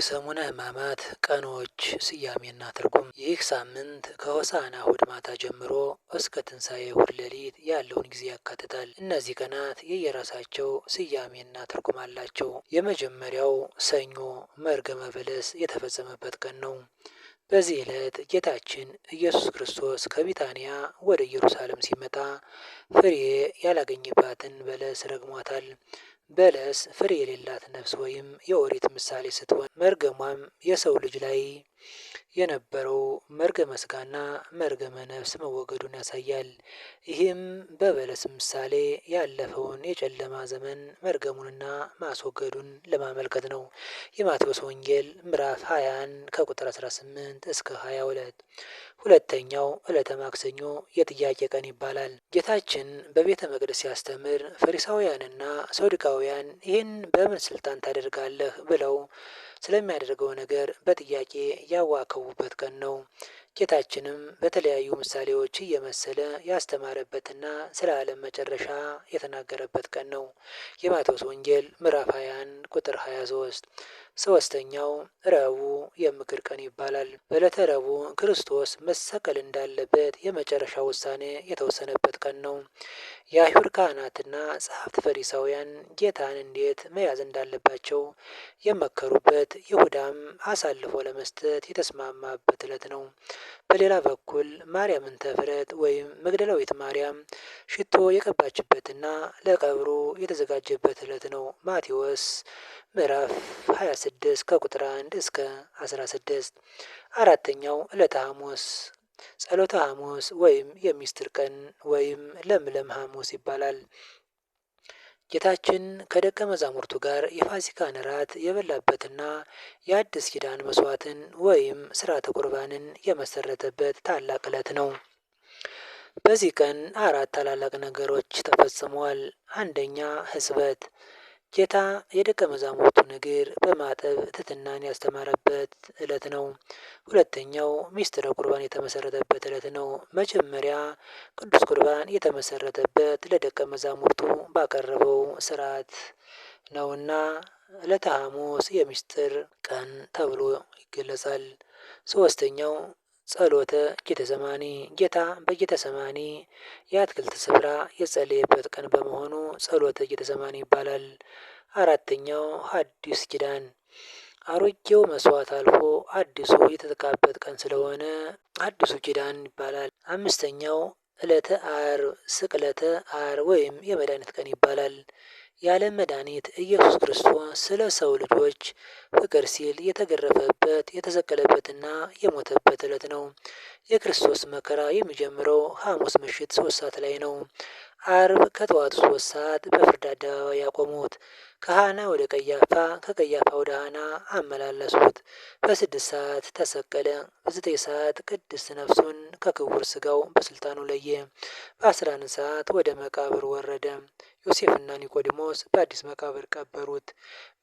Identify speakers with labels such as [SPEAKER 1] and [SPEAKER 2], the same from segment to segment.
[SPEAKER 1] የሰሙነ ሕማማት ቀኖች ስያሜና ትርጉም። ይህ ሳምንት ከሆሳዕና እሁድ ማታ ጀምሮ እስከ ትንሣኤ እሁድ ሌሊት ያለውን ጊዜ ያካትታል። እነዚህ ቀናት የየራሳቸው ስያሜና ትርጉም አላቸው። የመጀመሪያው ሰኞ መርገመ በለስ የተፈጸመበት ቀን ነው። በዚህ ዕለት ጌታችን ኢየሱስ ክርስቶስ ከቢታንያ ወደ ኢየሩሳሌም ሲመጣ ፍሬ ያላገኘባትን በለስ ረግሟታል። በለስ ፍሬ የሌላት ነፍስ ወይም የኦሪት ምሳሌ ስትሆን መርገሟም የሰው ልጅ ላይ የነበረው መርገመ ሥጋና መርገመ ነፍስ መወገዱን ያሳያል። ይህም በበለስ ምሳሌ ያለፈውን የጨለማ ዘመን መርገሙንና ማስወገዱን ለማመልከት ነው። የማቴዎስ ወንጌል ምዕራፍ 21 ከቁጥር 18 እስከ 22። ሁለተኛው ዕለተ ማክሰኞ የጥያቄ ቀን ይባላል። ጌታችን በቤተ መቅደስ ሲያስተምር ፈሪሳውያንና ሰዱቃውያን ይህን በምን ስልጣን ታደርጋለህ ብለው ስለሚያደርገው ነገር በጥያቄ ያዋከቡበት ቀን ነው። ጌታችንም በተለያዩ ምሳሌዎች እየመሰለ ያስተማረበትና ስለ ዓለም መጨረሻ የተናገረበት ቀን ነው። የማቴዎስ ወንጌል ምዕራፍ 21 ቁጥር 23። ሶስተኛው ረቡዕ የምክር ቀን ይባላል። በዕለተ ረቡዕ ክርስቶስ መሰቀል እንዳለበት የመጨረሻ ውሳኔ የተወሰነበት ቀን ነው። የአይሁድ ካህናትና ጸሐፍት ፈሪሳውያን ጌታን እንዴት መያዝ እንዳለባቸው የመከሩበት፣ ይሁዳም አሳልፎ ለመስጠት የተስማማበት ዕለት ነው። በሌላ በኩል ማርያምን ተፍረት ወይም መግደላዊት ማርያም ሽቶ የቀባችበትና ለቀብሩ የተዘጋጀበት ዕለት ነው። ማቴዎስ ምዕራፍ 26 ከቁጥር 1 እስከ 16። አራተኛው ዕለተ ሐሙስ ጸሎተ ሐሙስ ወይም የሚስጥር ቀን ወይም ለምለም ሐሙስ ይባላል። ጌታችን ከደቀ መዛሙርቱ ጋር የፋሲካን እራት የበላበትና የአዲስ ኪዳን መስዋዕትን ወይም ስርዓተ ቁርባንን የመሰረተበት ታላቅ ዕለት ነው። በዚህ ቀን አራት ታላላቅ ነገሮች ተፈጽመዋል። አንደኛ፣ ሕጽበት። ጌታ የደቀ መዛሙርቱን እግር በማጠብ ትሕትናን ያስተማረበት ዕለት ነው። ሁለተኛው ሚስጥረ ቁርባን የተመሰረተበት ዕለት ነው። መጀመሪያ ቅዱስ ቁርባን የተመሰረተበት ለደቀ መዛሙርቱ ባቀረበው ስርዓት ነውና ዕለተ ሐሙስ የሚስጥር ቀን ተብሎ ይገለጻል። ሶስተኛው ጸሎተ ጌተሰማኒ፣ ጌታ በጌተሰማኒ የአትክልት ስፍራ የጸለየበት ቀን በመሆኑ ጸሎተ ጌተሰማኒ ይባላል። አራተኛው ሐዲስ ኪዳን፣ አሮጌው መስዋዕት አልፎ አዲሱ የተተካበት ቀን ስለሆነ አዲሱ ኪዳን ይባላል። አምስተኛው ዕለተ ዓርብ ስቅለተ ዓርብ ወይም የመድኃኒት ቀን ይባላል። የዓለም መድኃኒት ኢየሱስ ክርስቶስ ስለ ሰው ልጆች ፍቅር ሲል የተገረፈበት፣ የተሰቀለበትና የሞተበት ዕለት ነው። የክርስቶስ መከራ የሚጀምረው ሐሙስ ምሽት 3 ሰዓት ላይ ነው። ዓርብ ከጠዋቱ 3 ሰዓት በፍርድ አደባባይ ያቆሙት። ከሃና ወደ ቀያፋ፣ ከቀያፋ ወደ ሃና አመላለሱት። በ6 ሰዓት ተሰቀለ። በ9 ሰዓት ቅድስት ነፍሱን ከክቡር ስጋው በስልጣኑ ለየ። በ11 ሰዓት ወደ መቃብር ወረደ። ዮሴፍና ኒቆዲሞስ በአዲስ መቃብር ቀበሩት።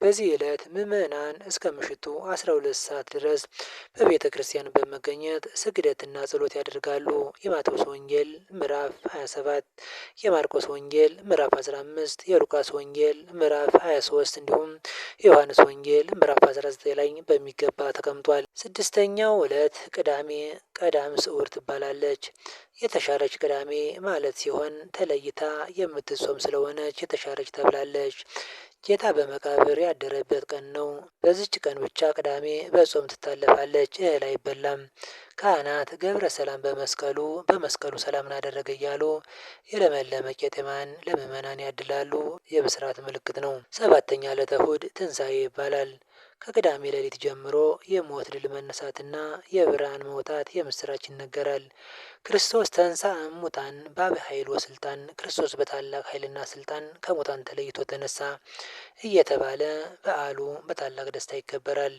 [SPEAKER 1] በዚህ ዕለት ምዕመናን እስከ ምሽቱ 12 ሰዓት ድረስ በቤተ ክርስቲያን በመገኘት ስግደትና ጸሎት ያደርጋሉ። የማቴዎስ ወንጌል ምዕራፍ 27፣ የማርቆስ ወንጌል ምዕራፍ 15፣ የሉቃስ ወንጌል ምዕራፍ 23 እንዲሁም የዮሐንስ ወንጌል ምዕራፍ 19 ላይ በሚገባ ተቀምጧል። ስድስተኛው ዕለት ቅዳሜ ቀዳም ስዑር ትባላለች። የተሻረች ቅዳሜ ማለት ሲሆን ተለይታ የምትጾም ስለሆነች የተሻረች ተብላለች። ጌታ በመቃብር ያደረበት ቀን ነው። በዚች ቀን ብቻ ቅዳሜ በጾም ትታለፋለች፣ እህል አይበላም። ካህናት ገብረ ሰላም በመስቀሉ፣ በመስቀሉ ሰላምን አደረገ እያሉ የለመለመ ቄጤማን ለምእመናን ያድላሉ። የብስራት ምልክት ነው። ሰባተኛ ዕለተ እሁድ ትንሣኤ ይባላል። ከቅዳሜ ሌሊት ጀምሮ የሞት ድል መነሳትና የብርሃን መውጣት የምስራች ይነገራል። ክርስቶስ ተንሥአ እሙታን በዐቢይ ኃይል ወስልጣን፣ ክርስቶስ በታላቅ ኃይልና ስልጣን ከሙታን ተለይቶ ተነሳ እየተባለ በዓሉ በታላቅ ደስታ ይከበራል።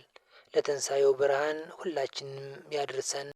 [SPEAKER 1] ለትንሣኤው ብርሃን ሁላችንም ያድርሰን።